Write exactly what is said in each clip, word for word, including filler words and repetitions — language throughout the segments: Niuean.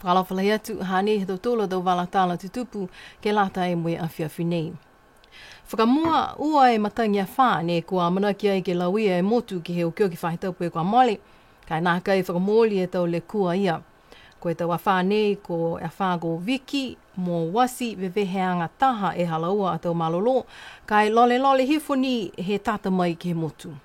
Fakaalofa lahi atu, hanei ha tautolu a tau vala tala tutupu ke lata mo e afiafi nei. Fakamua, ua e matagi afā ne kua amanaki ai ke lauia e motu ke he okioki faahi tapu kua mole, ka e nākai fakamooli e tau lekua ia. Ko e tau afā nei ko e afā ko Viki mo Uasi, veveheaga taha e ha laua a tau malolō, ka e lolelole hifo ni he tata mai ke he motu.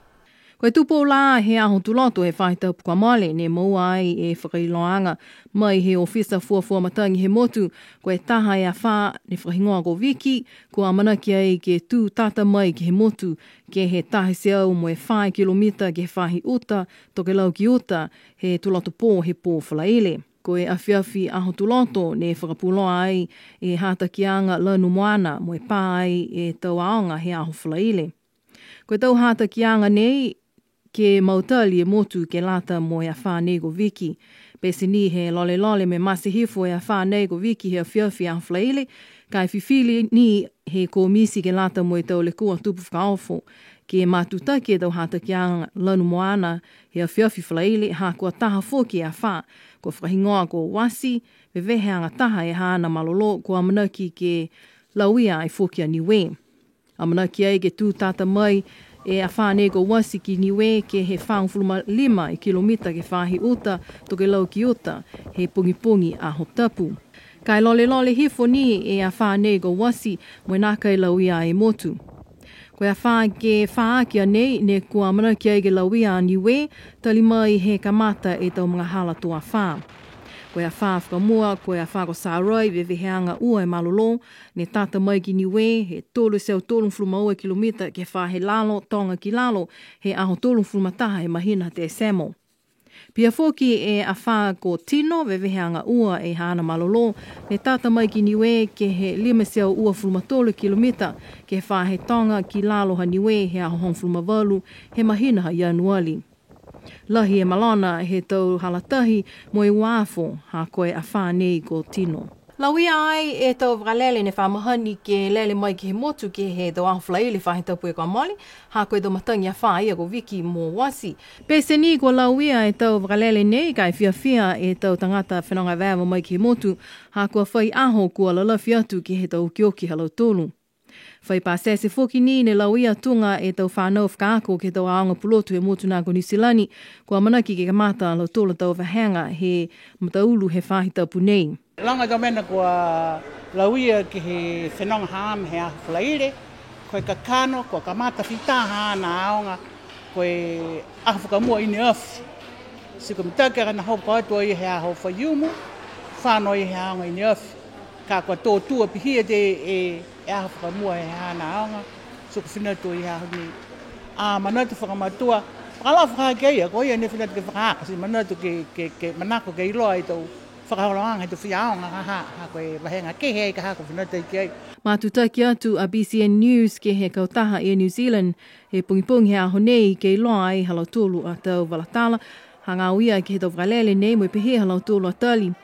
Ko e tupou lā he aho Tuloto he faahi tapu kua mole, ne moua ai e fakailoaaga mai he ofisa fuafua matagi he motu, ko e taha e afā ne fakahigoa ko Viki, kua amanaki ai ke tū tata mai ke he motu, ke he taha e teau mo e fā kilomita ke he faahi uta, tokelau ki uta, he tuloto pō he pō Falaile. Ko e afiafi aho Tuloto ne fakapuloa ai e hatakiaga lanu moana mo e pā ai e tau aoga he aho Falaile. Ko e tau hatakiaga nei ke mautali e motu ke lata mo e afā nei ko Viki. Pete ni he lolelole mo e mate hifo e afā nei ko Viki he afiafi aho Falaile, ka e fifili ni he komiti ke lata mo e tau lekua tupu fakaofo ke matutaki e tau hatakiaga lanu moana he afiafi Falaile, ha kua taha foki e afā kua fakahigoa ko Uasi, veveheaga taha e haana malolō, kua amanaki ke lauia ai foki a Niue. Amanaki ai ke tū tata mai e afā nei ko Uasi ki Niue ke he fāgofulu ma lima e kilomita ke he faahi uta, tokelau ki uta, he pogipogi Aho Tapu. Ka e lolelole hifo ni e afā nei ko Uasi mo e nākai lauia e motu. Ko e afā ke fā aki a nei, ne kua amanaki ai ke lauia a Niue, tali mai he kamata e tau magahala tō afā. Ko e afā fakamua, ko e afā ko Sarai, veveheaga ua e malolō, ne tata mai ki Niue, he tolu e teau tolugofulu ma ua e kilomita ke he faahi lalo, toga ki lalo, he aho tolugofulu ma taha he mahina Tesemo. Pihia foki e afā ko Tino, veveheaga ua e haana malolō, ne tata mai ki Niue ke he lima e teau uafulu ma tolu e kilomita, ke he faahi toga ki lalo ha Niue he aho hogofulu ma valu he mahina ha Ianuali. Lahi e malona he tau hala tahi mo e uafo, ha ko e afā nei ko Tino. Lauia ai e tau vakalele ne fa mahani ke lele mai ke he motu ke he tau aho Falaile faahi tapu kua mole, ha ko e tau matagi afā ia ko Viki mo Uasi. Pete ni kua lauia e tau vakalele nei, ka e fiafia e tau tagata fenoga evaeva mai ke he motu, ha kua fai aho kua lalafi atu ke he tau okioki ha lautolu. Fai pasese foki ni ne lauia tuga e tau fanau fakaako ke he tau aoga pulotu he motu na ko Niu Silani, kua amanaki ke kamata a lautolu a tau vahega he mataulu he faahi tapu nei. Loga e tau mena kua lauia ke he fenoga haana he aho Falaile, ko e kakano, kua kamata fita haana aoga, ko e aho fakamua i ne afi. Ti ko e mitaki ka na hoko atu ai he aho Faiumu, fano ai he aoga i ne afi. Ka kua tō tua pihia e, e, e aho fakamua he haana aoga, ti ko e fina atu ai he aho nei. A, manatu fakamatua, fakaalofa ha ki a ia, ko ia ne fina atu ke fakaako, ti manatu ke, ke, ke manako ke iloa e tau fakaholoaga he tau faiaoga, ha, ha, ha ko e vahega kehe ai ka ha ko e fina atu ai ki ai. Matutaki atu a B C N News ke he kautaha Air New Zealand, he pogipogi he aho nei ke iloa ai ha lautolu a tau vala tala, hagaao ia ke he tau vakalele nei mo e pehē ha lautolu a tali.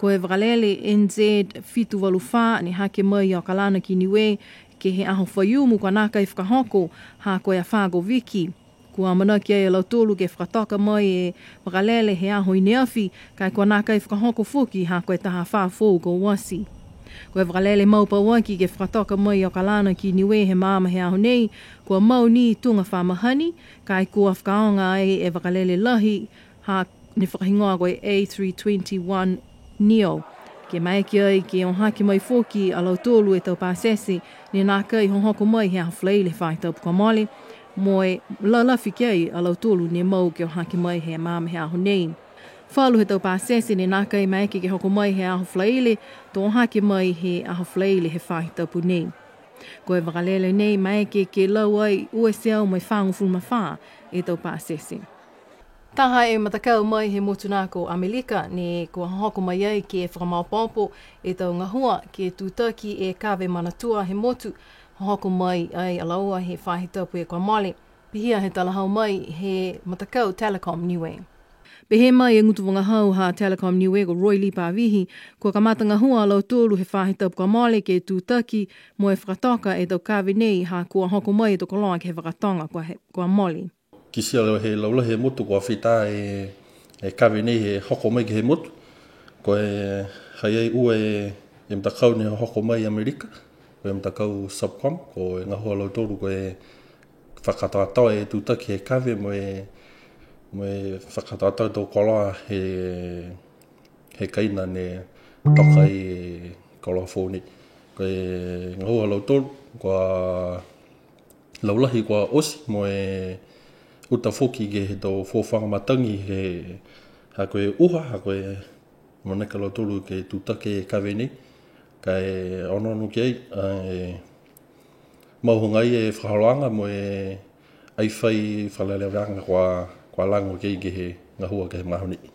Ko e vakalele N Z fitu valu fā, ne hake mai i Okalana ki Niue, ke he aho Faiumu kua nākai fakahoko, ha ko e afā ko Viki. Kua amanaki ai a lautolu ke fakatoka mai e vakalele he aho i ne afi, ka e kua nākai fakahoko foki ha ko e taha afā foou ko Uasi. Ko e vakalele mau pauaki ke fakatoka mai i Okalana ki Niue he maama he aho nei, kua mau ni tuga fa mahani, ka e kua fakaaoga ai e vakalele lahi, ha ne fakahigoa ko e A three twenty-one neo. Ke maeke ai ke o hake mai foki a lautolu e tau pasese, ne nākai hohoko mai he aho Falaile faahi tapu kua mole, mo e lalafi ki ai a lautolu ne mau ke o hake mai he maama he aho nei. Falu he tau pasese ne nākai maeke ke hoko mai he aho Falaile, to o hake mai he aho Falaile he faahi tapu nei. Ko e vakalele nei maeke ke lau ai ua e teau mo e fagofulu ma fā e tau pasese. Taha e matakau mai he motu na ko Amelika, ne kua hohoko mai ai ke fakamaopoopo e tau gahua ke tutaki e kave Manatua he motu, hohoko mai ai a laua he faahi tapu kua mole. Pihia he talahau mai he matakau Telecom Niue. Pehē mai e gutu vagahau ha Telecom Niue ko Roy Lee Pavihi, kua kamata gahua a lautolu he faahi tapu kua mole ke tutaki mo e fakatoka e tau kave nei ha kua hoko mai e tau koloa ke he vaka toga kua he, kua mole. Kitia he laulahi he motu kua fita e, e kave nei he hoko mai ke he motu. Ko e, ha i ai ua e, e matakau ne hohoko mai i Amerika, ko e matakau SubCom, ko e gahua ha lautolu ko e fakakatoatoa e tūtaki he kave mo e, mo e fakakatoatoa e tau koloa he, he kaina ne toka ai e koloa foou nei. Ko e gahua ha lautolu, kua laulahi kua oti mo e uta foki ke he tau fuafuaga matagi he, ha ko e uha, ha ko e manako a lautolu ke tūtaki e kave nei, ka e onoono ki ai, a, e mau hogai e fakaholoaga mo e ai fai fakaleleveaga kua, kua lago ki ai ke he gahua ke he magaaho nei.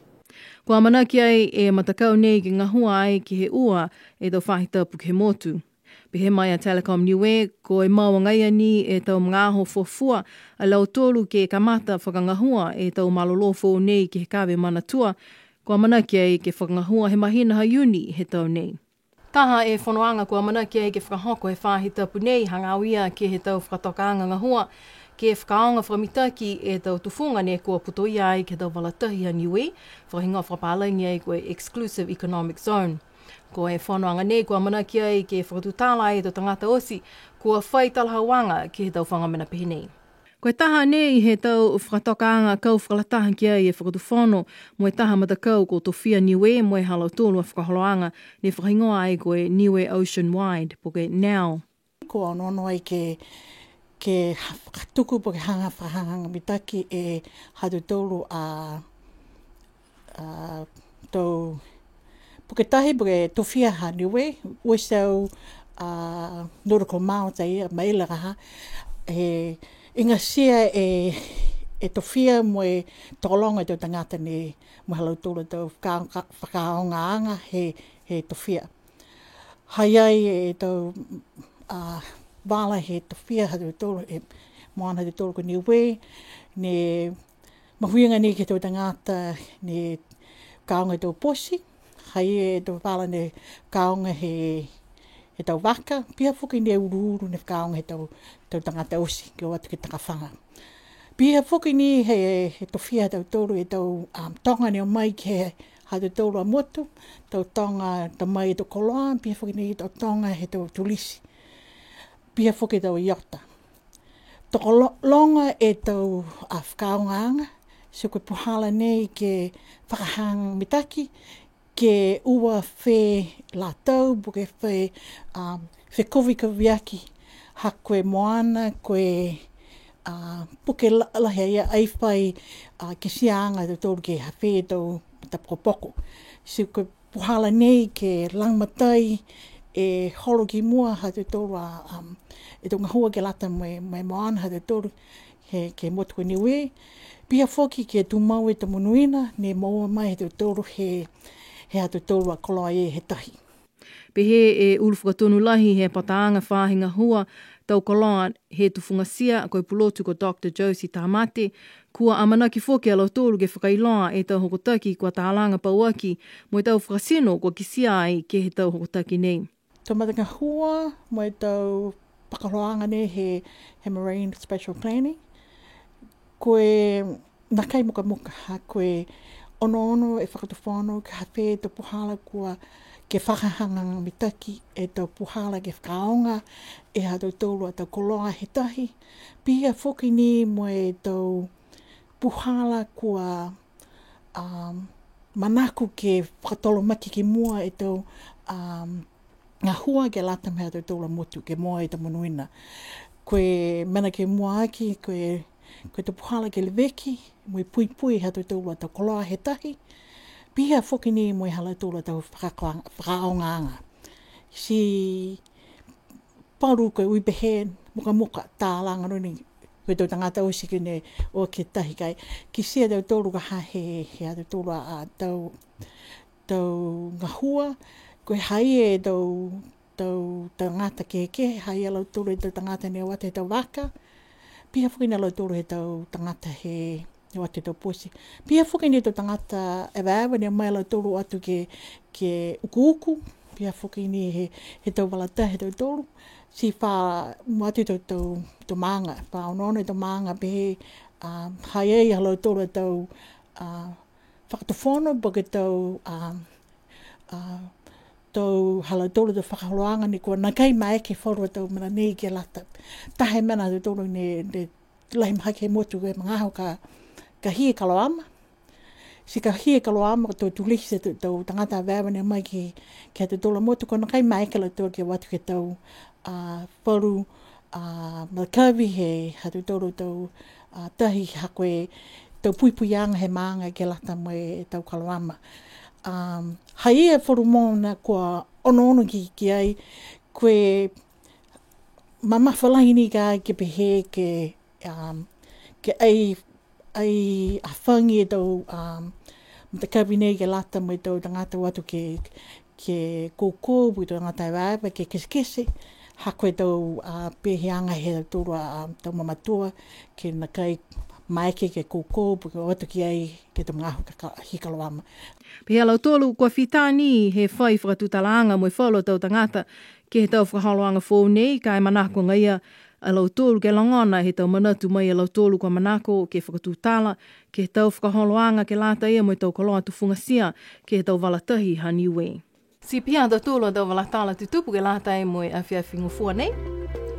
Kua amanaki ai e matakau nei ke gahua ai ke he ua e tau faahi tapu ke he motu. Pehē mai a Telecom Niue, ko e mau agaia ni e tau magaaho fuafua a lautolu ke kamata fakagahua e tau malolō foou nei ke he kave Manatua, kua amanaki ai ke fakagahua he mahina ha Iuni he tau nei. Taha e fonoaga kua amanaki ai ke fakahoko he faahi tapu nei, hagaao ia ke he tau fakatokaaga gahua, ke fakaaoga fakamitaki e tau tufuga ne kua putoia ai ke he tau vala tahi ha Niue, fakahigoa fakapālagi ai ko e Exclusive Economic Zone. Ko e fonoaga nei kua amanaki ai ke fakatutala ai e tau tagata oti, kua fai talahauaga ke he tau faga mena pehē nei. Ko e taha nei he tau fakatokaaga kau fakalataha ki ai e Fakatufono mo e taha matakau ko Tofia Niue mo e ha lautolu a fakaholoaga ne fakahigoa ai ko e Niue Ocean Wide, po ke NOW. Kua onoono ai ke, ke ha-, fakatuku po ke haga fakahagahaga mitaki e ha tautolu a a, tau, po ke tahi, po ke tofia ha Niue, ua e tau, a, nautical miles ia, maila ka ha, e, igatia e, e tofia mo e tokologa e tau tagata ne, mo e ha lautolu a tau faka-, fakaaogaaga he, he tofia. Ha i ai e tau, a, vala he tofia ha tautolu, e moana ha tautolu ko Niue, ne mahuiga ni ke he tau tagata ne fakaaoga e tau poti, ha i ai e tau vala ne fakaaoga he, he tau vaka, pihia foki ni e uluulu ne fakaaoga he tau, tau tagata oti, ke o atu ke takafaga. Pihia foki ni he, he tofia ha tautolu e tau, um, toga ne o mai ke he ha tautolu a motu, tau toga ta mai e tau koloa, pihia foki ni tau toga he tau tulisi. Pihia foki tau iota. Tokologa e tau, a, fakaaogaaga, ti ko e puhala nei ke fakahaga mitaki, ke ua felatau, po ke fe, a, fekovikoviaki, ha ko e moana, ko e, a, po ke la-, lahi a ia ai fai, a, kitiaaga ha tautolu ke ha fē e tau matapokopoko. Ti ko e puhala nei ke lagomatai e holo ki mua ha tautolu a, um, e tau gahua ke lata mo e, mo e moana ha tautolu he, ke he motu ko Niue. Pihia foki ke tumau e tau monuina ne moua mai he tautolu he, he ha tautolu a koloa ia he tahi. Pehē e ulu fakatonu lahi he pataaga faahi gahua tau koloa he tufugatia, ko e pulotu ko Doctor Josie Tamate, kua amanaki foki a lautolu ke fakailoa e tau hokotaki kua talaga pauaki mo e tau fakatino kua kitia ai ke he tau hokotaki nei. Tau matagahua mo e tau fakaholoaga nei he, he Marine Spatial Planning. Ko e nākai mukamuka ha ko e onoono e Fakatufono ke ha fē e tau puhala kua ke fakahagahaga mitaki e tau puhala ke fakaaoga e ha tautolu a tau koloa he tahi. Pihia foki ni mo e tau puhala kua, um, manako ke fakatolomaki ki mua e tau, um, gahua ke lata mo e ha tautolu a motu, ke moua e tau monuina. Ko e mena ke mua aki, ko e, ko e tau puhala ke leveki mo e puipui ha tautolu a tau koloa he tahi. Pihia foki ni mo e ha lautolu a tau faka-, fakaaogaaga. Ti palu ko e ui pehē, mukamuka, talaga noa ni, ko e tau tagata oti ke ne o ke tahi kai. Kitia e tautolu ka ha he, he ha tautolu a, a tau, tau gahua, ko e ha i ai e tau, tau tagata kehekehe, ha i ai a lautolu e tau tagata ne o atu he tau vaka, pihia foki ni a lautolu he tau tagata he, he o atu he tau poti. Pihia foki ni e tau tagata evaeva ne o mai a lautolu o atu ke, ke ukuuku, pihia foki ni he, he tau vala tahi ha tautolu, ti fa mua atu e tau, tau, tau maaga, fa onoono e tau maaga pehē, a, ha i ai ha lautolu a tau, a, fakatufono po ke tau, a, a, tau ha lautolu tau fakaholoaga ne kua nākai maeke falu a tau mena nei ke lata. Taha e mena ha tautolu ne, ne lahi mahaki he motu e magaaho ka, ka hī e kaloama. Ti ka hī e kaloama, ka tau tulisi e tau, tau tagata evaeva ne o mai ke, ke he ha tautolu a motu, kua nākai maeke a lautolu ke o atu ke he tau, a, falu, a, matakavi he ha tautolu tau, a, tahi ha ko e tau puipuiaga he maaga ke lata mo e tau kaloama. Um, ha ia e falu mogo ne kua onoono ki, ki ai, ko e mamafa lahi ni ka ke pehē ke, um, ke ai, ai hafagi e tau, um, matakavi nei ke lata mo e tau tagata o atu ke, ke koukou, po ke tau tagata evaeva ke kesekese, ha ko e tau, a, peheaga he ha tautolu a, a, tau mamatua, ke nākai maeke ke koukou, po ke o atu ki ai ke he tau magaaho ka, ka, hī kaloama. Pehē a lautolu, kua fita ni he fai fakatutalaaga mo e falu a tau tagata ke he tau fakaholoaga foou nei, ka e manako agaia a lautolu ke logona he tau manatu mai a lautolu kua manako ke fakatutala ke he tau fakaholoaga ke lata ia mo e tau koloa tufugatia ke he tau vala tahi ha Niue. Ti pihia ha tautolu a tau vala tala tutupu ke lata ia mo e afiafi Gofua nei.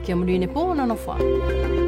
Kia monuina e pō, nonofo ā.